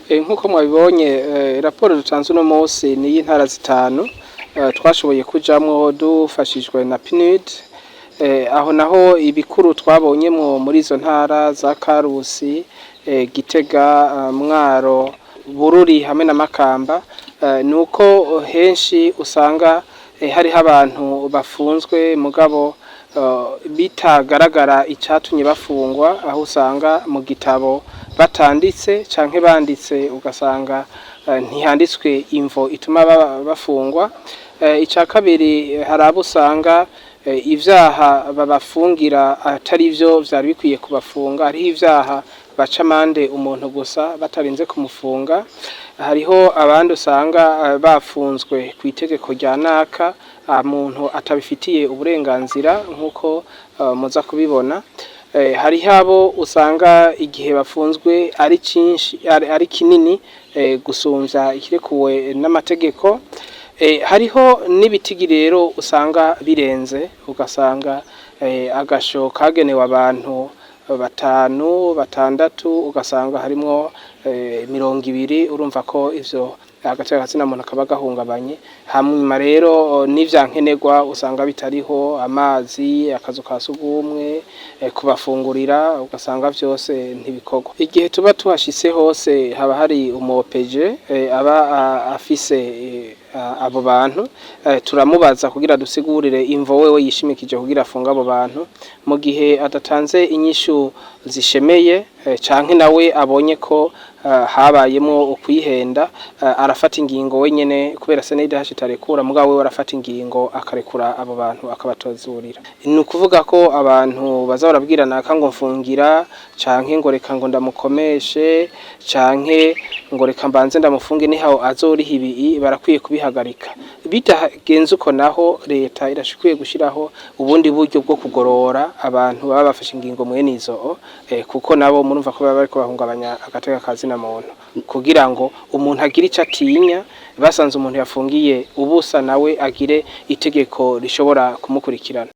Nk'uko mwabibonye, raporo dutanze uno munsi ni iy'intara zitanu twashoboye kujamwo dufashijwe na PNUD. Aho naho ibikuru twabonyemwo muri izo ntara za Karusi, Gitega, Mwaro, Bururi hamwe na Makamba, nuko henshi usanga hariho abantu bafunzwe mugabo bitagaragara icatumye bafungwa, aho usanga mu gitabo batanditse canke banditse ugasanga ntihanditswe imvo ituma bafungwa. Ica kabiri, hari abo usanga ivyaha babafungira atari vyo vyari bikwiye kubafunga. Hariho ivyaha baca amande umuntu gusa batarinze kumufunga. Hariho abandi usanga bafunzwe kw'itegeko rya naka muntu atabifitiye uburenganzira, nk'uko muza kubibona. Hariho abo usanga igihe bafunzwe ari cinshi, ari kinini gusumvya ikirekuwe n'amategeko. Hariho n'ibitigi rero usanga birenze, ugasanga agasho kagenewe abantu batanu, batandatu, ugasanga harimwo 20. Urumva ko ivyo agateka kazina muntu kaba gahungabanye. Hanyuma rero n'ivyankenerwa usanga bitariho: amazi, akazu ka sugumwe, kubafungurira, ugasanga vyose ntibikorwa. Igihe tuba tuhashitse hose haba hari umu OPJ aba afise abo bantu. Turamubaza kugira dusigurire imvo wewe yishimikije kugira afunge abo bantu. Mu gihe adatanze inyishu zishemeye canke nawe abonye ko habayemwo ukwihenda, arafata ingingo wenyene, kubera CNIDH itarekura, mugabo wewe arafata ingingo akarekura abo bantu, akabatozurira. Ni ukuvuga ko abantu baza barabwira naka ngo mfungira, canke ngo reka ngo ndamukomeshe, canke ngo reka mbanze ndamufunge niho azoriha ibi, barakwiye kubihagarika. Bitagenze uko naho, leta irashikwiye gushiraho ubundi buryo bwo kugorora abantu baba bafashe ingingo mwene izo, kuko nabo murumva ko baba bariko bahungabanya agateka ka zina muntu, kugira ngo umuntu agire ico atinya. Basanze umuntu yafungiye ubusa, nawe agire itegeko rishobora kumukurikirana.